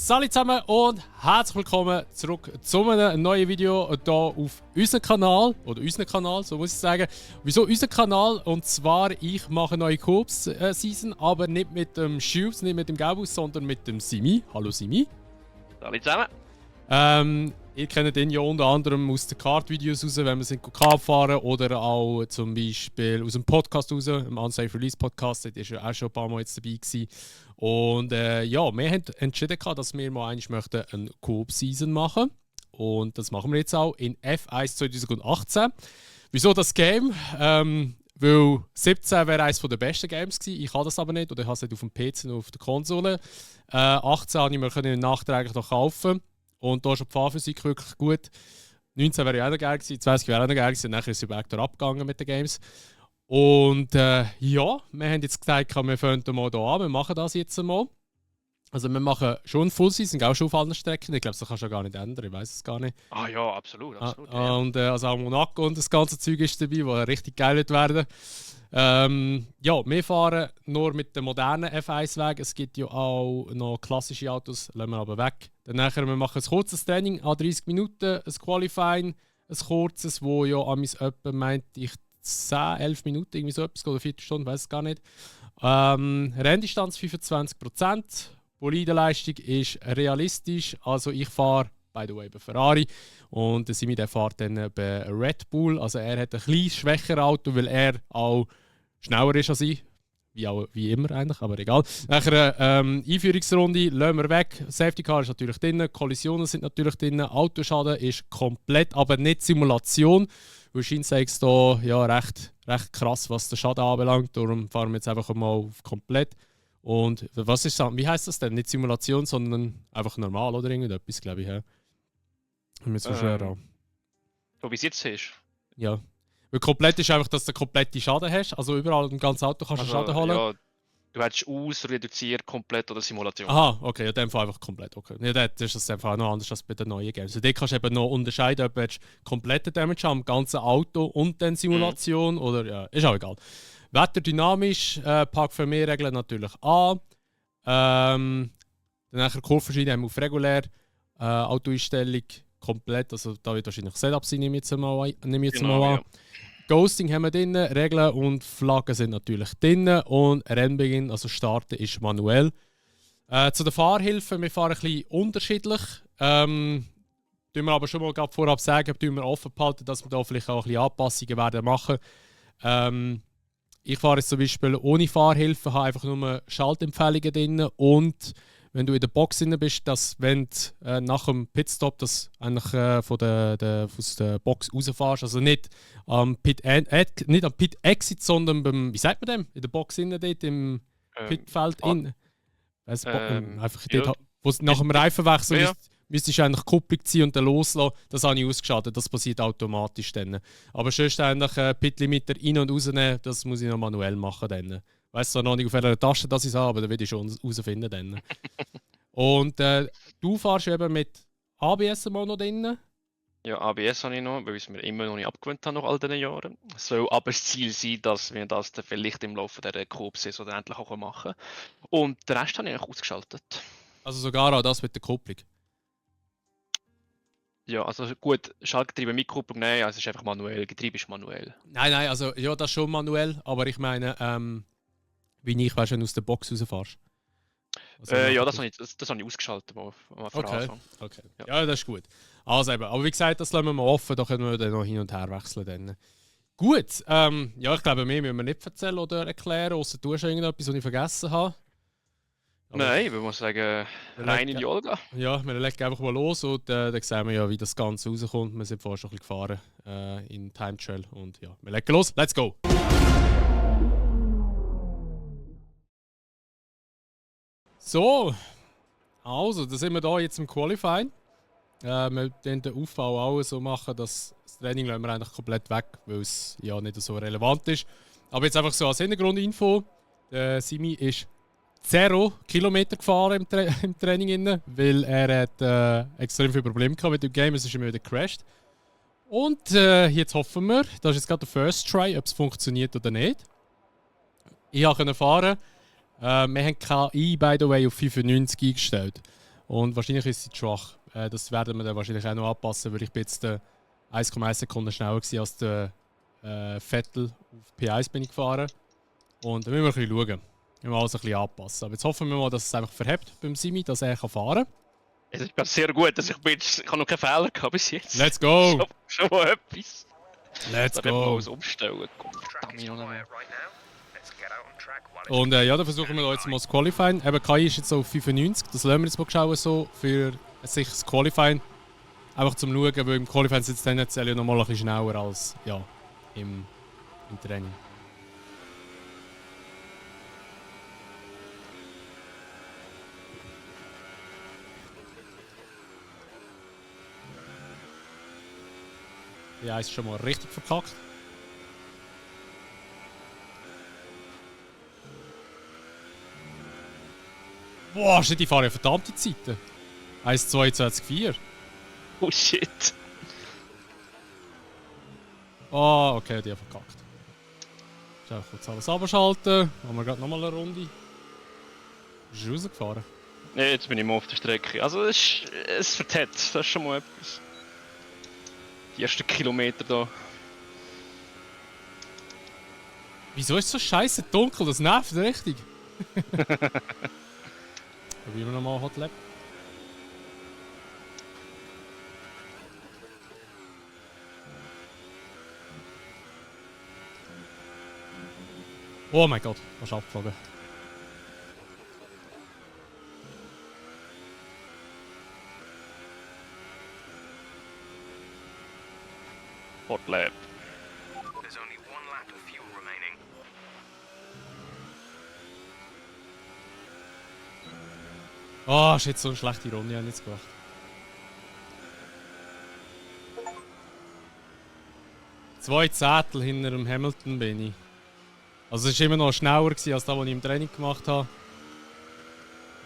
Salut zusammen und herzlich willkommen zurück zu einem neuen Video hier auf unserem Kanal. Oder unseren Kanal, so muss ich sagen. Wieso unser Kanal? Und zwar, ich mache eine neue Coop-Season, aber nicht mit dem Schubs, nicht mit dem Gaubus, sondern mit dem Simi. Hallo Simi. Salut zusammen. Ihr kennt den ja unter anderem aus den Kart-Videos raus, wenn wir sind Kart fahren, oder auch zum Beispiel aus dem Podcast raus, im Unsafe Release Podcast, da war er auch schon ein paar Mal jetzt dabei gewesen. Und ja, wir haben entschieden, dass wir mal eine Coop-Season machen. Und das machen wir jetzt auch in F1 2018. Wieso das Game? Weil 17 wäre eines der besten Games gewesen. Ich habe das aber nicht, oder ich habe es nicht auf dem PC, nur auf der Konsole. 18 konnte ich mir nachträglich noch kaufen. Und da ist die Fahrphysik wirklich gut. 19 wäre ja auch noch geil gewesen, 20 wäre auch noch geil gewesen. Nachher ist es über abgegangen mit den Games. Und ja, wir haben jetzt gesagt, wir fangen mal hier an, wir machen das jetzt mal. Also wir machen schon Full Season, auch schon auf allen Strecken. Ich glaube, das kannst du ja gar nicht ändern, ich weiß es gar nicht. Ah ja, absolut. Und also auch Monaco und das ganze Zeug ist dabei, das richtig geil wird werden. Ja, wir fahren nur mit dem modernen F1-Weg. Es gibt ja auch noch klassische Autos, lassen wir aber weg. Dann nachher, wir machen ein kurzes Training an 30 Minuten, ein Qualifying, ein kurzes, wo ja an etwa meint ich 10, 11 Minuten, irgendwie so etwas, oder 4 Stunden, weiß es gar nicht. Renndistanz 25%. Bolidenleistung ist realistisch, also ich fahre by the way bei Ferrari und der Simi der fährt dann bei Red Bull, also er hat ein kleines schwächeres Auto, weil er auch schneller ist als ich, wie immer eigentlich, aber egal. Nachher Einführungsrunde lassen wir weg, Safety Car ist natürlich drin, Kollisionen sind natürlich drin, Autoschaden ist komplett, aber nicht Simulation, weil scheint es da ja recht krass, was den Schaden anbelangt, darum fahren wir jetzt einfach mal auf komplett. Und was ist das? Wie heißt das denn? Nicht Simulation, sondern einfach normal oder irgendetwas, glaube ich. Ja. So wie es jetzt ist. Ja. Weil komplett ist einfach, dass du komplette Schaden hast. Also überall im ganzen Auto kannst du Schaden holen. Ja, du hättest reduziert, komplett oder Simulation. Aha, okay, ja, in dem Fall einfach komplett. Okay. Ja, das ist das einfach noch anders als bei den neuen Games. Also, dort kannst du eben noch unterscheiden, ob du komplette Damage am ganzen Auto und dann Simulation oder ja, ist auch egal. Wetterdynamisch, Park-für-mehr-Regeln natürlich an. Dann Kurvenschein haben wir auf regulär. Autoeinstellung komplett, also da wird wahrscheinlich Setup sein, nehme ich jetzt mal an. Ja. Ghosting haben wir drin, Regeln und Flaggen sind natürlich drin und Rennbeginn, also starten, ist manuell. Zu den Fahrhilfen, wir fahren ein bisschen unterschiedlich. Tun wir aber schon mal vorab sagen, tun wir offen behalten, dass wir da vielleicht auch ein bisschen Anpassungen werden machen. Ich fahre jetzt zum Beispiel ohne Fahrhilfe, habe einfach nur Schaltempfehlungen drin und wenn du in der Box drin bist, dass wenn du nach dem Pitstop das eigentlich aus der Box rausfährst, also nicht am Pit Exit, sondern beim, wie sagt man dem, in der Box innen dort im Pitfeld innen. Einfach dort, wo es nach dem Reifenwechsel ist. Müsstest du eigentlich Kupplung ziehen und dann loslassen. Das habe ich ausgeschaltet, das passiert automatisch dann. Aber sonst eigentlich Pit-Limiter rein und rausnehmen, das muss ich noch manuell machen dann. Ich weiss zwar noch nicht, auf welcher Tasche das ich habe, aber da werde ich schon herausfinden dann. Und du fährst eben mit ABS mal noch drin? Ja, ABS habe ich noch, weil ich es mir immer noch nicht abgewöhnt habe nach all diesen Jahren. Es soll aber das Ziel sein, dass wir das dann vielleicht im Laufe der Coop-Saison endlich auch machen können. Und den Rest habe ich eigentlich ausgeschaltet. Also sogar auch das mit der Kupplung? Ja, also gut, Schaltgetriebe mit Kupplung, nein, also es ist einfach manuell, Getriebe ist manuell. Nein, also ja, das ist schon manuell, aber ich meine, wie ich weißt, wenn du aus der Box rausfährst. Also, ja, das habe ich ausgeschaltet am Anfang. Okay. Ja, das ist gut. Also eben, aber wie gesagt, das lassen wir mal offen, da können wir dann noch hin und her wechseln. Dann. Gut, ja, ich glaube, mehr müssen wir nicht erzählen oder erklären, außer du hast irgendetwas, was ich vergessen habe. Aber nein, ich muss sagen, rein in die Olga. Ja, wir legen einfach mal los und dann sehen wir ja, wie das Ganze rauskommt. Wir sind vorher schon ein bisschen gefahren in Time Trail und ja, wir legen los. Let's go! So, also, da sind wir da jetzt im Qualifying. Wir den Aufbau auch so machen, dass das Training lassen wir eigentlich komplett weg, weil es ja nicht so relevant ist. Aber jetzt einfach so als Hintergrundinfo: der Simi ist 0 Kilometer gefahren im Training, weil er hat extrem viele Probleme gehabt mit dem Game, es ist immer wieder gecrashed. Und jetzt hoffen wir, das ist jetzt gerade der First Try, ob es funktioniert oder nicht. Ich konnte fahren. Wir haben KI, by the way, auf 95 eingestellt. Und wahrscheinlich ist sie schwach. Das werden wir dann wahrscheinlich auch noch anpassen, weil ich bin jetzt 1,1 Sekunden schneller gewesen als der Vettel. Auf P1 bin ich gefahren. Und da müssen wir ein bisschen schauen. Wir müssen alles ein bisschen anpassen. Aber jetzt hoffen wir mal, dass es einfach verhebt beim Simi, dass er fahren kann. Es ist gerade sehr gut, dass ich habe noch keinen Fehler gehabt bis jetzt. Let's go! Schon mal etwas. Let's da go! Mal alles umstellen. Und ja, dann versuchen wir jetzt mal das Qualifying. Eben KI ist jetzt so auf 95, das lassen wir jetzt mal schauen, so für sich das Qualifying. Einfach zum Schauen, weil im Qualifying sind es tendenziell noch mal ein bisschen schneller als ja, im Training. Ja, ist schon mal richtig verkackt. Boah, shit, die fahren ja verdammte Zeiten. 1,22,4. Oh shit. Ah, okay, die haben verkackt. Schau, kurz alles abschalten. Machen wir gerade nochmal eine Runde. Bist du rausgefahren? Ja, jetzt bin ich mal auf der Strecke. Also es vertät, das ist schon mal etwas. Die ersten Kilometer da. Wieso ist es so scheiße dunkel? Das nervt richtig. Probieren wir nochmal Hot Lap. Oh mein Gott, was ist abgeflogen? Hot Lap. Oh, ist jetzt so eine schlechte Runde, habe ich jetzt gemacht. Zwei Zettel hinter dem Hamilton bin ich. Also es war immer noch schneller als das, was ich im Training gemacht habe.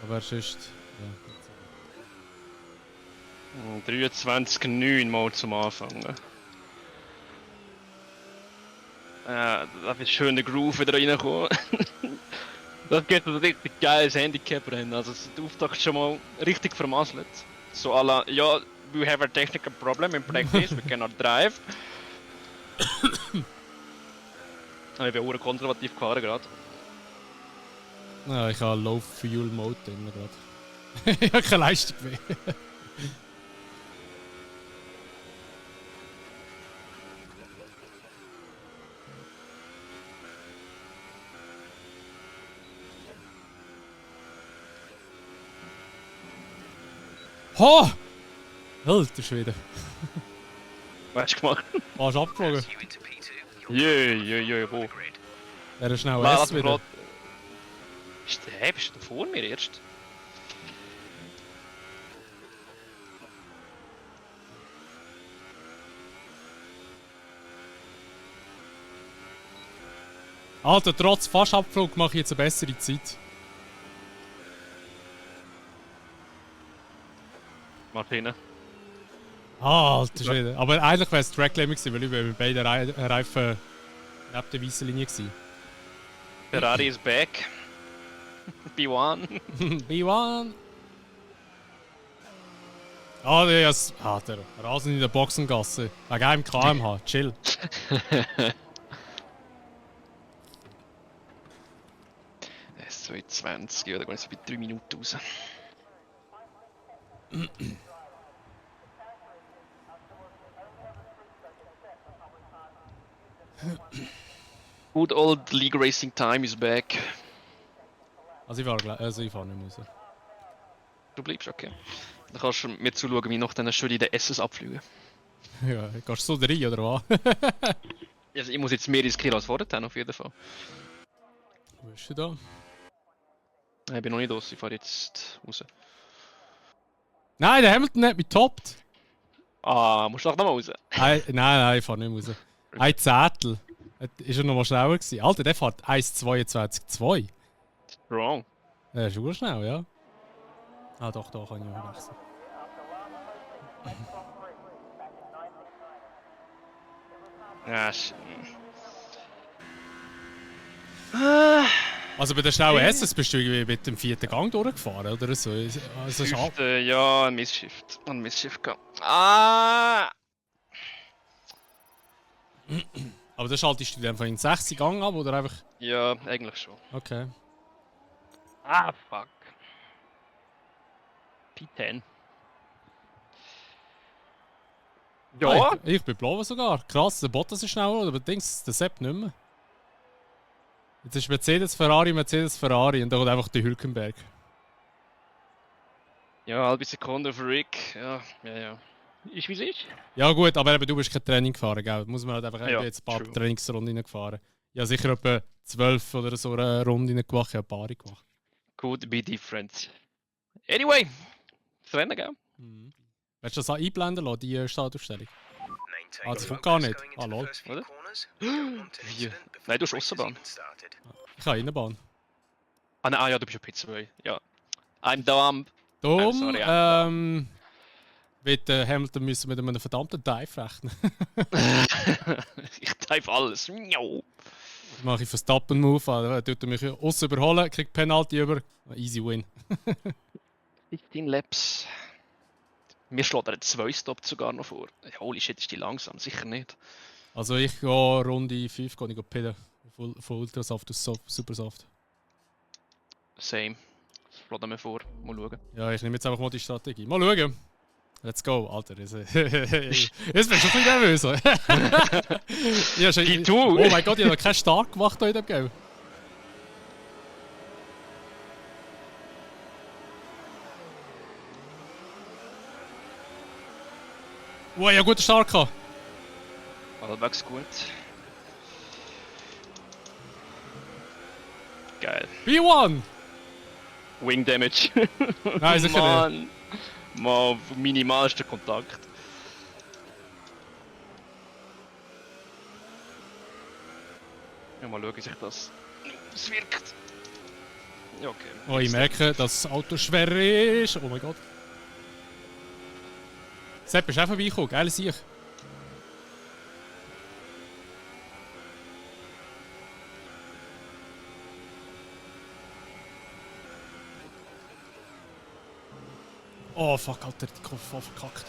Aber sonst... Ja. 23,9 mal zum Anfangen. Da wird schön der Groove wieder reinkommen. Das geht ein richtig geiles Handicap-Rennen. Also der Auftakt schon mal richtig vermasselt. So à la, ja, we have a technical problem in practice, we cannot drive. Ich bin auch konservativ gefahren gerade. Ja, ich habe Low Fuel Mode drin gerade. Ich habe keine Leistung mehr. Ho! Alter Schwede. Was hast du gemacht? Hast du abgeflogen? Jö, wo? Der ist schnell Lass S wieder. Bist du da vor mir erst? Alter, trotz fast Abflug mache ich jetzt eine bessere Zeit. Martina. Alter Schwede. Aber eigentlich wäre es Track Limit gewesen, weil ich mit beiden Reifen neben der weißen Linie gewesen. Ferrari is back. B1. B1. Ah, der Rasen in der Boxengasse. Wegen einem km/h. Chill. S220, ja, da gehen wir bei 3 Minuten raus. Good old League Racing Time is back. Also ich fahre nicht mehr raus. Du bleibst, okay. Dann kannst du mir zuschauen, wie noch dann schön in den SS abfliegen. Ja, gehst du so rein, oder was? Also ich muss jetzt mehr riskieren als vorher, auf jeden Fall. Wo bist du da? Ich bin noch nicht raus, ich fahre jetzt raus. Nein, der Hamilton hat mich getoppt. Ah, musst du doch nochmal raus? Nein, ich fahre nicht mehr raus. Ein Zettel. Ist er noch mal schneller gewesen? Alter, der fährt 1,22,2. Wrong. Der ist schon schnell, ja. Ah doch, da kann ich auch wechseln. Ja, Also bei der schnellen SS bist du irgendwie mit dem 4. Gang durchgefahren, oder so? Also Ja, ein Missshift gehabt. Ah! Aber dann schaltest du dann von den 60 Gang ab, oder einfach... Ja, eigentlich schon. Okay. Ah, fuck. P10. Ja, Ah, ich bin blau sogar. Krass, der Bottas ist schneller, aber Dings, der Sepp nicht mehr. Jetzt ist Mercedes, Ferrari und dann kommt einfach der Hülkenberg. ja, halbe Sekunde auf Rick. Ja. Ist wie es ist. Ja gut, aber eben, du bist kein Training gefahren, gell? Muss man halt einfach Ja, jetzt ein paar true. Trainingsrunden gefahren. Ja, sicher etwa 12 oder so eine Runde gemacht, ich habe ein paar gemacht. Could be different. Anyway, das Rennen, gell? Mhm. Willst du das auch einblenden lassen, die Startaufstellung? Ah, das kommt gar nicht. Ah, lol. Oder? Wie? Nein, du hast Aussenbahn. Ich habe Innenbahn. Ah, ja, du bist ja P2. Ja. I'm dumb. Darum, sorry, I'm mit Hamilton müssen wir mit einem verdammten Dive rechnen. ich type alles. Miau. Jetzt mache ich Verstappen-Move, er tut mich aussen überholen, kriegt Penalty über. Easy win. 15 Laps. Mir schlägt er einen 2-Stop sogar noch vor. Holy shit, ist die langsam? Sicher nicht. Also ich gehe Runde 5, gehe ich pidden. Von Ultrasaft auf Supersaft. Same. Das schlägt er mir vor. Mal schauen. Ja, ich nehme jetzt einfach mal die Strategie. Mal schauen. Let's go, Alter. Jetzt bin ich schon ein bisschen nervös. Ja, schon, du! Oh mein Gott, ich habe noch keinen Start gemacht hier in dem Game. Wow, ich habe einen guten Start gehabt. Allwegs gut. Geil. B1! Wing Damage. Nein, sicher Mann. Mal minimalster Kontakt. Ja, mal schauen, wie sich das wirkt. Ja, okay. Oh, ich merke, dass das Auto schwer ist. Oh mein Gott. Sepp, bist du auch vorbeigekommen? Geile Sicht. Oh fuck, Alter, die Kurve voll verkackt.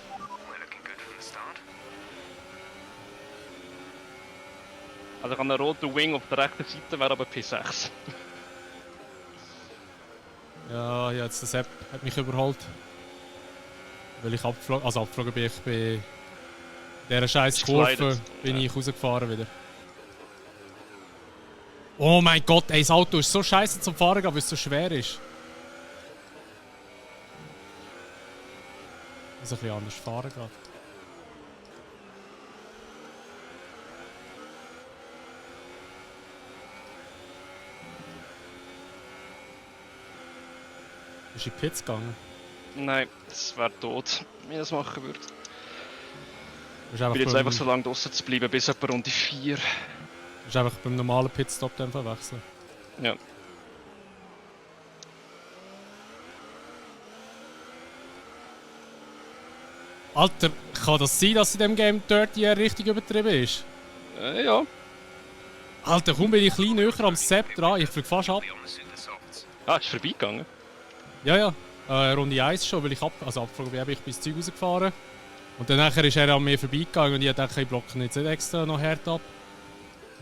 Also ich habe einen roten Wing auf der rechten Seite, wäre aber P6. Ja, jetzt der Sepp hat mich überholt. Weil ich abgeflogen bin ich bei dieser scheiß Kurve bin ich rausgefahren wieder. Oh mein Gott, ey, das Auto ist so scheiße zum Fahren, weil es so schwer ist. Ich muss ein bisschen anders fahren gerade. Bist du in die Pits gegangen? Nein, das wäre tot, wenn ich das machen würde. Ich Ich bin jetzt einfach so lange draußen zu bleiben, bis etwa Runde 4. Du musst einfach beim normalen Pitstop dann verwechseln. Ja. Alter, kann das sein, dass in diesem Game Dirty richtig übertrieben ist? Ja. Alter, kaum bin ich ein bisschen näher am Sepp dran, ich fliege fast ab. Ah, ist vorbeigegangen? Ja. Runde 1 schon, weil ich abgeflogen bin, ich bis Zeug rausgefahren. Und dann nachher ist er an mir vorbeigegangen und ich dachte, ich blocke jetzt nicht extra noch hart ab.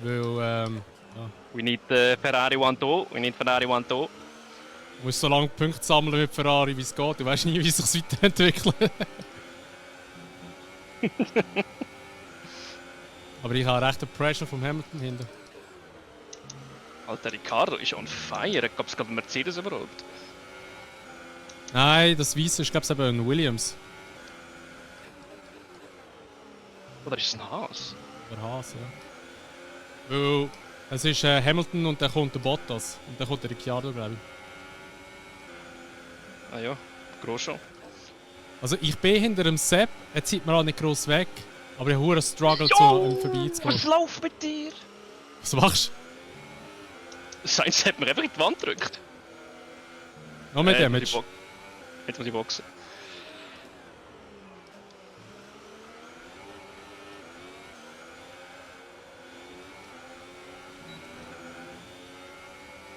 Weil, ja. We need Ferrari 1-2, we need Ferrari 1-2. Ich muss so lange Punkte sammeln mit Ferrari, wie es geht. Du weißt nie, wie es sich weiterentwickelt. Aber ich habe recht den Pressure vom Hamilton hinten. Alter, Ricardo ist on fire. Gab es gerade Mercedes überhaupt? Nein, das Weiße ist, glaube ich, eben ein Williams. Oder ist es ein Haas? Der Haas, ja. Weil es ist Hamilton und dann kommt der Bottas. Und dann kommt der Ricciardo, glaube ich. Ah ja, Grosjean. Also ich bin hinter dem Sepp, er zieht mir auch nicht gross weg. Aber ich habe einen Struggle, zu ihm vorbeizugehen. Was läuft mit dir? Was machst du? Sainz hat mir einfach in die Wand gedrückt. Noch mehr Damage? Jetzt muss ich boxen.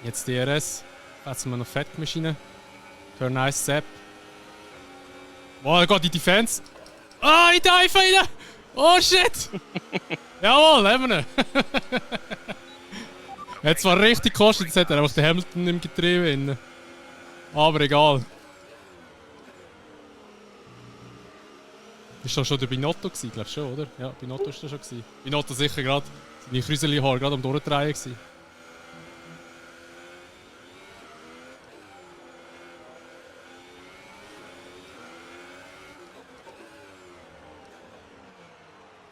Jetzt DRS. Jetzt wir noch Fettmaschine. Turn nice Sepp. Oh Gott, die Defense. Ah, in die Eife rein! Oh shit! Jawohl, haben wir ihn. Hat zwar richtig gekostet, jetzt hat er einfach den Hamilton im Getriebe. Aber egal. Ist das schon der Binotto gewesen, glaub schon, oder? Ja, Binotto ist das schon gewesen. Binotto sicher gerade seine Krüseli-Haare gerade am Durchdrehen gewesen.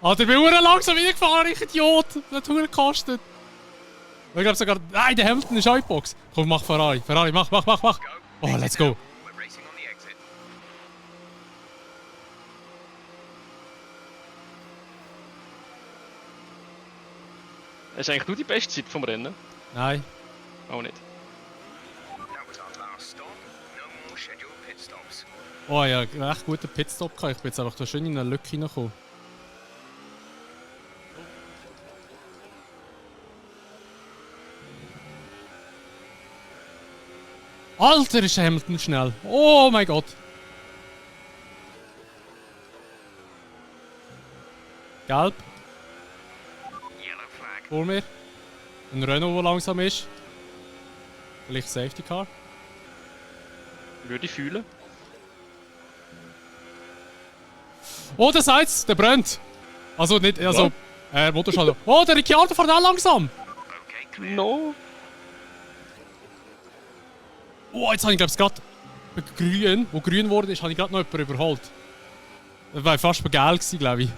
Alter, ich bin langsam reingefahren, ich Idiot! Das hat verdammt gekostet. Ich glaube sogar... Nein, der Hamilton ist auch in die Box. Komm, mach Ferrari. Ferrari, mach. Oh, let's go. Ist eigentlich nur die beste Zeit vom Rennen? Nein. Auch nicht. Oh ja, recht guter Pitstop gehabt. Ich bin jetzt einfach da schön in eine Lücke reingekommen. Alter, ist Hamilton schnell. Oh mein Gott. Gelb. Vor mir. Ein Renault, der langsam ist. Vielleicht Safety Car. Würde ich fühlen. Oh, der Seitz, der brennt. Also nicht, also... Motorschalter. Oh, der Ricciardo fährt auch langsam. No. Oh, jetzt habe ich glaube ich gerade grün, wo grün wurde ist, habe ich gerade noch jemanden überholt. Das war fast bei gelb gewesen, glaube ich.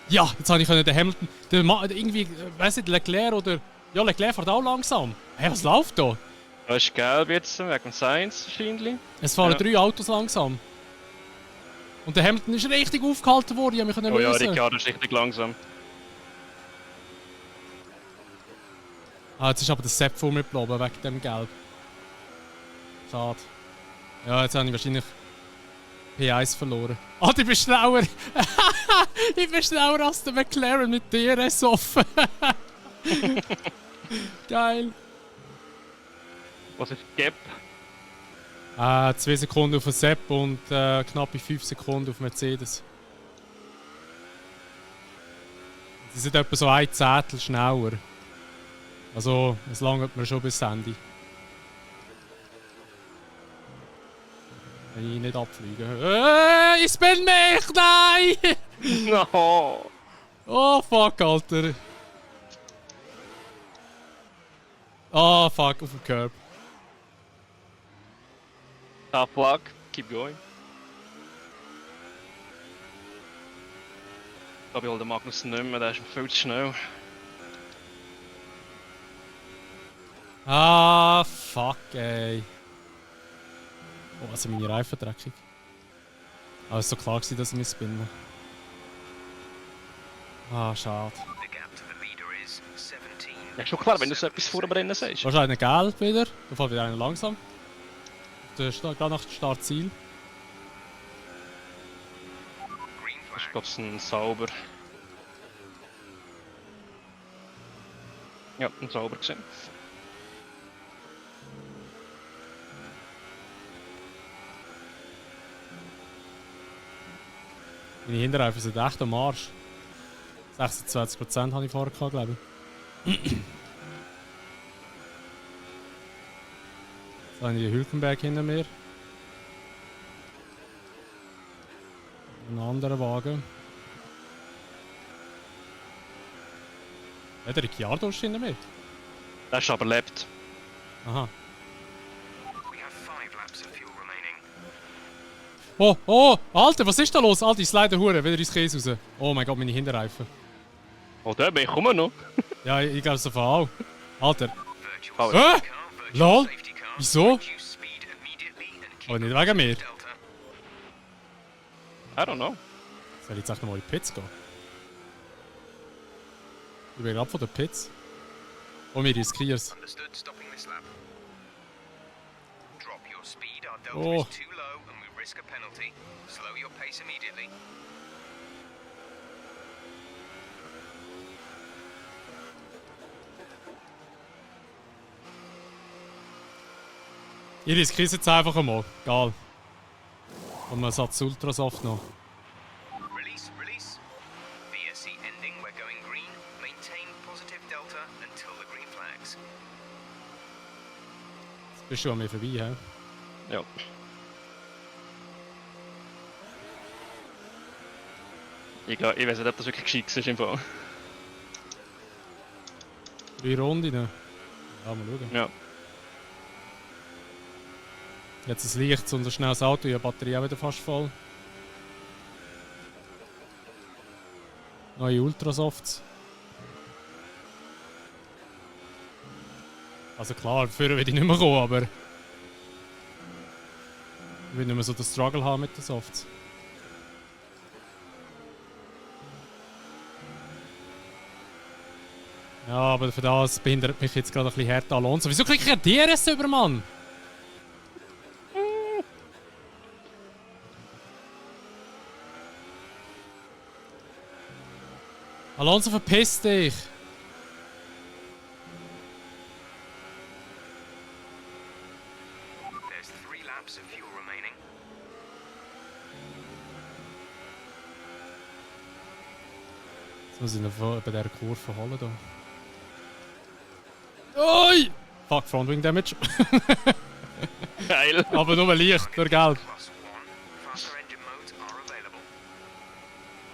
Ja, jetzt habe ich den Hamilton, irgendwie, weiss nicht, Leclerc oder... Ja, Leclerc fährt auch langsam. Hey, was läuft da? Das ist gelb jetzt, wegen Science wahrscheinlich. Es fahren 3 Autos langsam. Und der Hamilton ist richtig aufgehalten worden, ich habe mich Oh ja, lösen. Ricciardo ist richtig langsam. Ah, jetzt ist aber der Sepp vor mir geblieben, wegen dem Gelb. Schade. Ja, jetzt habe ich wahrscheinlich P1 verloren. Ah, ich bin schlauer! Ich bin schlauer als der McLaren mit DRS offen. Geil. Was ist Gap? 2 Sekunden auf den Sepp und knappe 5 Sekunden auf Mercedes. Sie sind etwa so ein Zehntel schneller. Also, es langt mir schon bis Ende. Wenn ich nicht abfliege. Ich bin mich! Nein! No! Oh fuck, Alter. Oh fuck, auf dem Curb. Tough luck, keep going. Ich glaube, ich hole den Magnus nicht mehr, der ist viel zu schnell. Ah, fuck, ey. Oh, also meine Reifen dreckig. Aber es war so klar, dass ich mich spinnen. Ah, schade. Ja, schon klar, wenn du so etwas vor dem Rennen sagst. Wahrscheinlich gelb wieder. Da fährt wieder einer langsam. Gerade nach dem Startziel. Das ist, glaube ich, ein Sauber. Ja, ein Sauber gesehen. Meine Hinterreifen sind echt am Arsch. 26% habe ich vorher gehabt, glaube ich. Jetzt habe ich den Hülkenberg hinter mir. Ein anderer Wagen. Ja, der Ricciardo ist hinter mir. Der ist aber lebt. Aha. Oh, oh, Alter, was ist da los? Alter, ich slide Hure, wieder ins Käse raus. Oh mein Gott, meine Hinterreifen. Oh, da bin ich komme noch. Ja, ich glaube so auch. Alter. Oh, Lol? Wieso? Aber nicht wegen mir. I don't know. Soll ich jetzt echt nochmal in die Pits gehen? Ich bin gerade von den Pits. Oh, wir riskier's. Oh. Ich riskiere es jetzt einfach einmal. Egal. Und man Satz Ultrasoft noch. Release, release. VSC ending, we're going green. Maintain positive delta until the green flags. Jetzt bist du an mir vorbei, hä? Ja. Ich weiß nicht, ob das wirklich geschickt ist im Fall. 3 Runden. Ja, mal schauen. Ja. Jetzt ein Licht und ein schnelles Auto, ja, die Batterie auch wieder fast voll. Neue Ultrasofts. Also klar, früher will ich nicht mehr kommen, aber ich will nicht mehr so den Struggle haben mit den Softs. Ja, aber für das behindert mich jetzt gerade ein bisschen hart Alonso. Wieso kriege ich ein DRS über, Mann? Alonso, verpiss dich! There's 3 laps of fuel remaining. Jetzt muss ich noch bei dieser Kurve holen da. Oi! Fuck, Frontwing Damage. Geil. Aber nur leicht, nur gelb. Plus 1. Faster engine modes are available.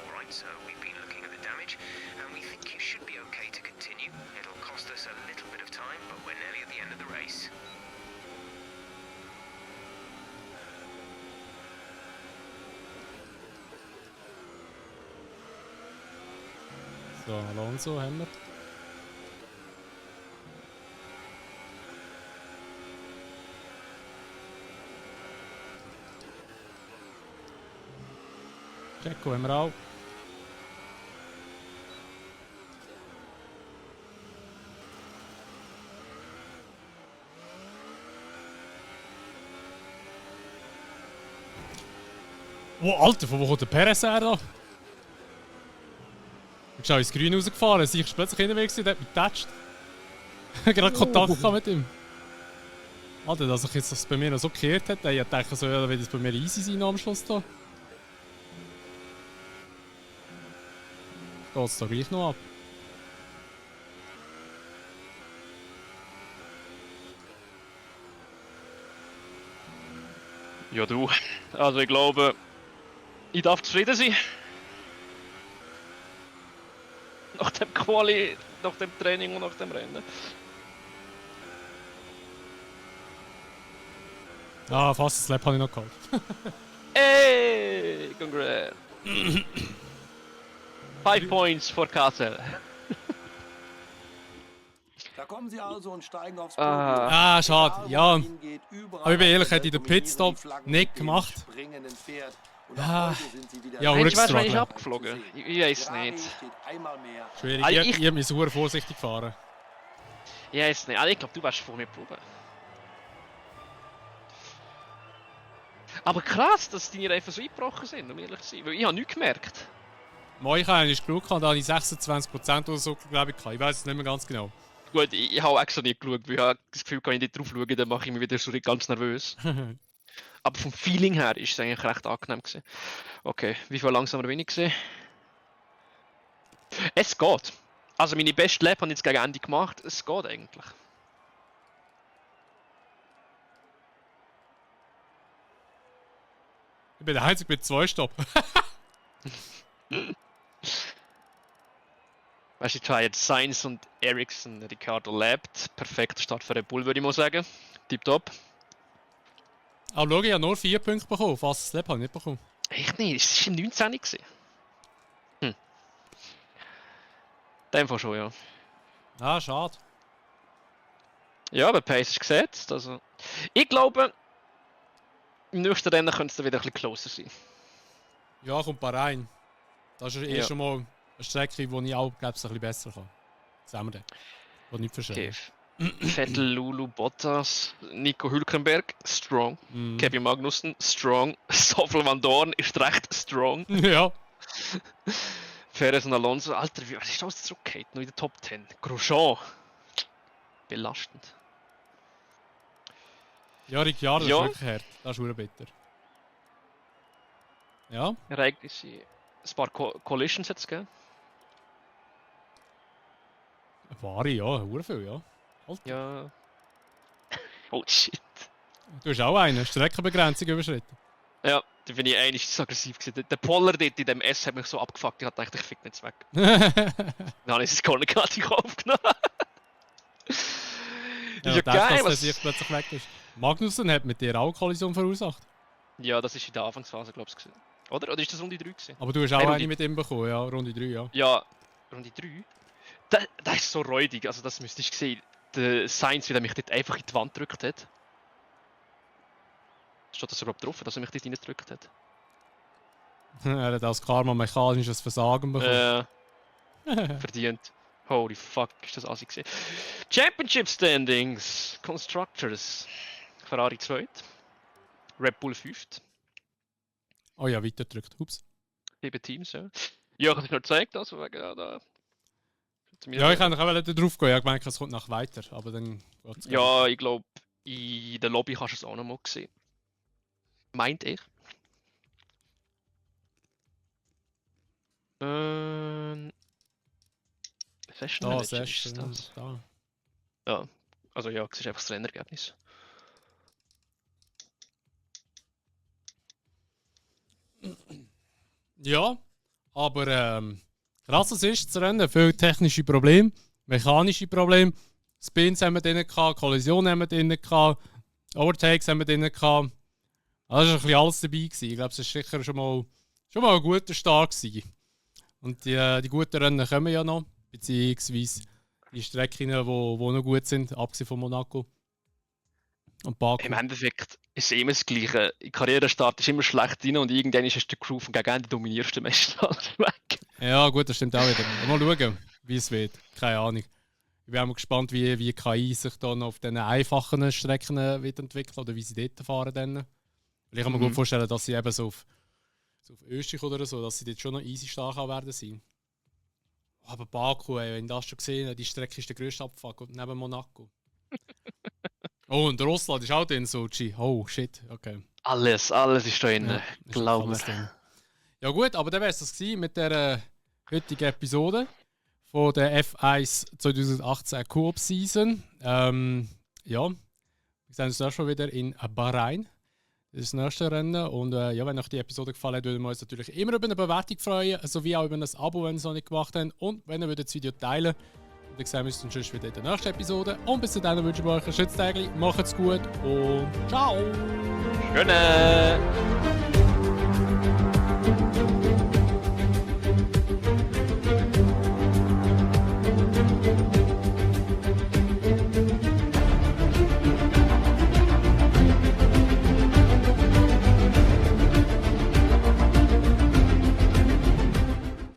Alright, so we've been looking at the damage, and we think you should be okay to continue. It'll cost us a little bit of time, but we're nearly at the end of the race. So, Alonso haben wir. Checo haben wir auch. Oh, Alter, von wo kommt der Perez her da? Ich bin ins Grün rausgefahren, ich war plötzlich hinterwegs, der hat mich getatscht. Gerade Kontakt gehabt mit ihm. Alter, dass sich jetzt das bei mir noch so gekehrt hat, ich dachte so, ja, wird es bei mir easy sein am Schluss da. Geht's da gleich noch ab? Ja, du. Also ich glaube, ich darf zufrieden sein. Nach dem Quali, nach dem Training und nach dem Rennen. Ah, fast das Lab habe ich noch geholt. Hey, congrats. 5 points for Kassel. Da kommen sie also und steigen aufs Ah. Ah, schade, ja. Aber ich bin ehrlich, hätte ich den Pitstop nicht gemacht. Ah, ja, Mensch, weißt du, wann ich Urgstrugglen. abgeflogen? Ich weiß nicht. Schwierig, Also ich habe mich super vorsichtig gefahren. Ich weiß nicht. Also ich glaube, du warst vor mir probieren. Aber krass, dass deine Reifen so eingebrochen sind, um ehrlich zu sein. Weil ich habe nichts gemerkt. Moi kann ich genug gehabt, da habe ich 26% oder so, glaube ich, gehabt. Ich weiß es nicht mehr ganz genau. Gut, ich habe extra nicht geschaut, weil ich habe das Gefühl, kann ich nicht drauf schauen, dann mache ich mich wieder so ganz nervös. Aber vom Feeling her ist es eigentlich recht angenehm gewesen. Okay, wie viel langsamer bin ich gesehen? Es geht. Also meine beste Lap habe ich jetzt gegen Ende gemacht. Es geht eigentlich. Ich bin der Einzige mit 2 Stopp. Weißt du, ich habe jetzt Sainz und Ericsson, Ricardo lebt. Perfekter Start für Red Bull, würde ich mal sagen. Tipptopp. Aber schau, ich habe nur 4 Punkte bekommen. Fast das Lab habe ich nicht bekommen. Echt nicht? Es war im 19. gewesen. In dem Fall schon, ja. Ah, schade. Ja, aber Pace ist gesetzt. Also, ich glaube, im nächsten Rennen könnte es dann wieder ein bisschen closer sein. Ja, kommt Bahrain. Das ist Ja. schon mal eine Strecke, die ich auch, glaube ich, ein bisschen besser kann. Sehen wir dann. Und nicht verschieden. Okay. Vettel, Lulu, Bottas, Nico Hülkenberg, strong. Mhm. Kevin Magnussen, strong. Stoffel Van Dorn ist recht strong. Ja. Perez und Alonso, Alter, wie ist das zurückgeht? Noch in der Top 10. Grosjean. Belastend. Ja, Ricciardo Ja. ist wirklich hart. Das ist verdammt bitter. Ja, Ereignisse. Ein paar Collisions jetzt gegeben. wahre, ja, verdammt viel, ja. Alter. Ja. Oh shit. Du hast auch eine Streckenbegrenzung überschritten. Ja, da bin ich eigentlich so aggressiv gewesen. Der Poller dort in dem S hat mich so abgefuckt, ich dachte, ich fick nicht weg. Dann habe ich das Corner gerade in den Kopf genommen. Ja, Ja, geil, geil, dass der was... sich plötzlich weg ist. Magnussen hat mit dir auch eine Kollision verursacht. Ja, das ist in der Anfangsphase, glaube ich. Oder? Oder ist das Runde 3 gewesen? Aber du hast auch Nein, eine Runde- mit ihm bekommen, ja, Runde 3, ja. Ja, Runde 3. Das ist so räudig, also das müsstest du sehen. Der Sainz, wie der mich dort einfach in die Wand gedrückt hat. Steht das überhaupt drauf, dass er mich dort reingedrückt hat? Er hat als Karma mechanisches Versagen bekommen. Verdient. Holy fuck, ist das assi gewesen. Championship Standings. Constructors. Ferrari 2. Red Bull 5. Oh ja, weiter gedrückt. Ups. 7 Teams, ja. Ja, ich habe es nur gezeigt, also wegen da. Ja, ich kann auch drauf gehen. Ich habe gemeint, es kommt nach weiter, aber dann geht's gar Ja, ich glaube, in der Lobby kannst du es auch noch mal sehen. Meint ich. Session Da, Manager ist Session, das. da. Ja, also ja, es ist einfach das Rennergebnis. Ja, aber krass es ist, das Rennen. Viele technische Probleme, mechanische Probleme. Spins haben wir drin gehabt, Kollisionen haben wir drin gehabt, Overtakes haben wir drin gehabt. Also es war ein bisschen alles dabei gewesen. Ich glaube, es war sicher schon mal ein guter Start gewesen. Und die guten Rennen kommen ja noch, beziehungsweise die Strecken, die noch gut sind, abgesehen von Monaco und Baku. Im Endeffekt ist es immer das Gleiche. In Karrierestart ist immer schlecht rein und irgendwann ist der Crew von gegen Ende dominierst du meistens alles weg. Ja, gut, das stimmt auch wieder. Mal schauen, wie es wird. Keine Ahnung. Ich bin auch mal gespannt, wie KI sich dann auf diesen einfachen Strecken wird entwickeln oder wie sie dort fahren. Dann. Weil ich kann mir gut vorstellen, dass sie eben so auf Österreich oder so, dass sie dort schon noch easy stark werden sein. Aber Baku, ey, wenn du das schon gesehen, die Strecke ist der grösste Abfuck neben Monaco. Oh, und Russland ist auch drin, Sochi. Oh, shit, okay. Alles ist da drin, Ja, ist glaub alles mir. drin. Ja gut, aber dann wäre es das gewesen mit der heutigen Episode von der F1 2018 Coop Season. Ja, wir sehen uns dann schon wieder in Bahrain. Das ist das nächste Rennen. Und ja, wenn euch die Episode gefallen hat, würden wir uns natürlich immer über eine Bewertung freuen, sowie auch über ein Abo, wenn ihr es noch nicht gemacht habt. Und wenn ihr das Video teilen würdet. Und dann sehen wir uns dann schon wieder in der nächsten Episode. Und bis dahin wünsche ich euch einen schönen Tag. Macht's gut und ciao! Schöne!